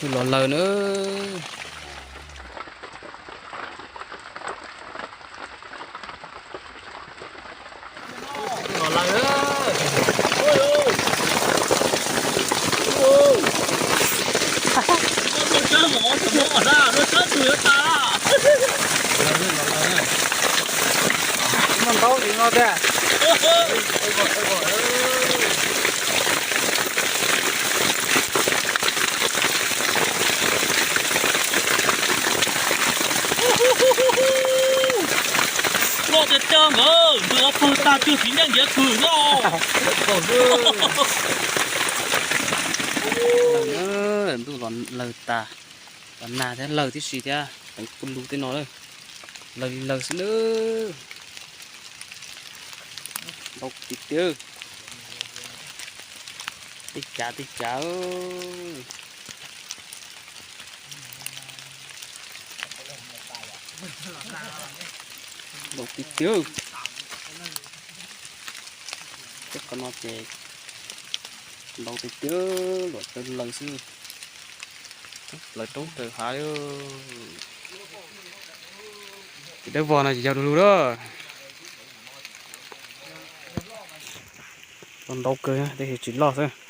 Los lawg na. Muaj ntaub li no tiag. Loj tiag tiag nkawd, nws pw tag cuag txiv neej ntiav kws no. Ntuj los lawg tas, los nag thiab lawg tib si thiab, teev pw lug tej no lawm. Lawg li lawg xwb na. Ntau tiag tiag. Tej cav tej cav. Ntau tiag tiag. Tej qhov no ces ntau tiag tiag, luam raws lawg xwb. Lawv roob raws hav li. Ces dawb vog no ces yog du lug lawm. Ntau kawg, tej tsis loj xwb.